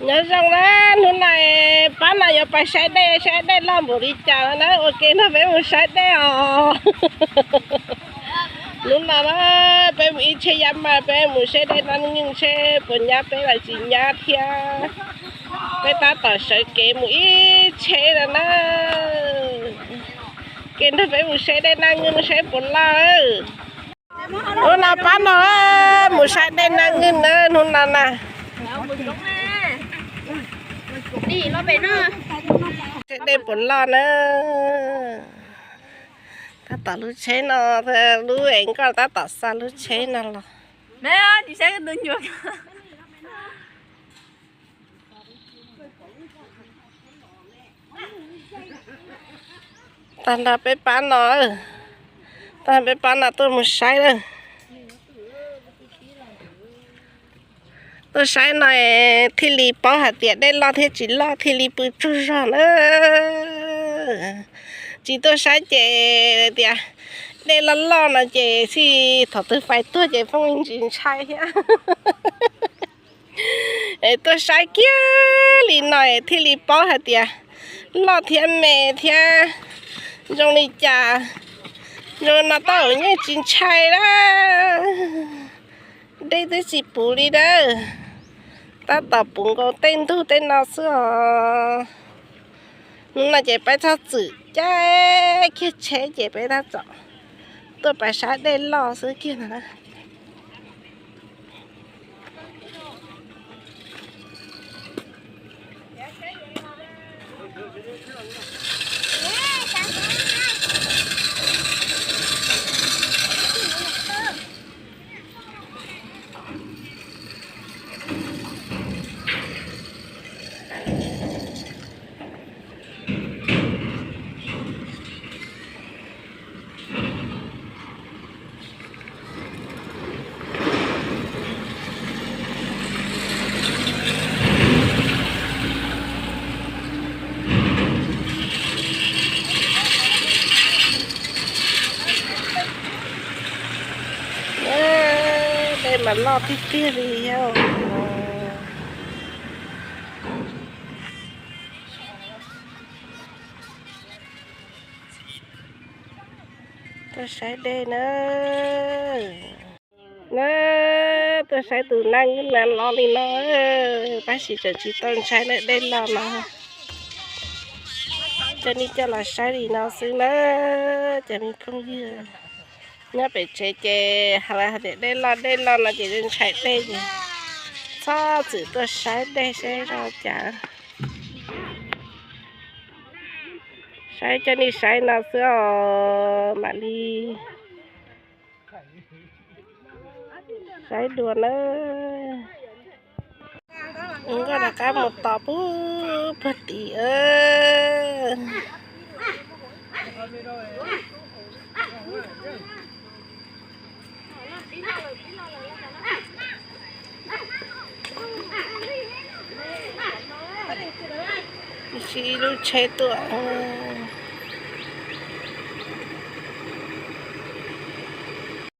Nyob zoo na, hnub no pab no yuav pais saib dej, saib dej loj npaum li cas na, ua ke nrog peb mus saib dej os. Hnub no na, peb mus ib tsheb yab mas peb mus saib dej Naj Nyoog seb puas nyab peb los tsis nyab thiab. Peb tab tom sawv kev mus ib tsheb lawm na. Ke nrog peb mus saib dej Naj Nyoog seb puas loj. Hnub no pab no mus saib dej Naj Nyoog na, hnub no na. Saib dej puas loj na. Tab tom lub tsheb no, lub es nkoj tab tom xa lub tsheb no los. Tag nrho peb pab no, tag nrho peb pab no tuaj mus saib lawm. Tuaj saib no thiaj li paub hais tias dej loj thiab tsis loj, thiaj li pw tsaug zog na. Tsis tuaj saib ces tias dej loj loj no ces xij thaum twg fais tuag ces pheej ntsis ntshai thiab. Es tuaj saib kiag li no es thiaj li paub hais tias loj thiab me thiab zoo li cas. Zoo no tau yeej tsis ntshai lawm. Dej twb tsis puv li dawb, tab tom puv nkaus tej ntug tej no xwb os. Hnub no ces peb txhob txwm caij kiag tsheb ces peb tab tom tuaj pais saib dej loj xwb kiag no na. Dej mas loj tiag tiag li thiab. Tuaj saib dej na. Na, tuaj saib tus Naj Nyoog no li no, tab sis tseem tsis tau ntshai na, dej loj no. Coj nej coj los saib li no xwb na, cov me phooj ywg. Nyob pem tsev ces hais tias dej loj dej loj no ces ntshai dej ces txhob txwm tuaj saib dej seb zoo cas. Saib coj nej saib no xwb os, mam li saib dua na. Nkoj rov qab mus tos puag puag tim. Siv lub tsheb tuaj.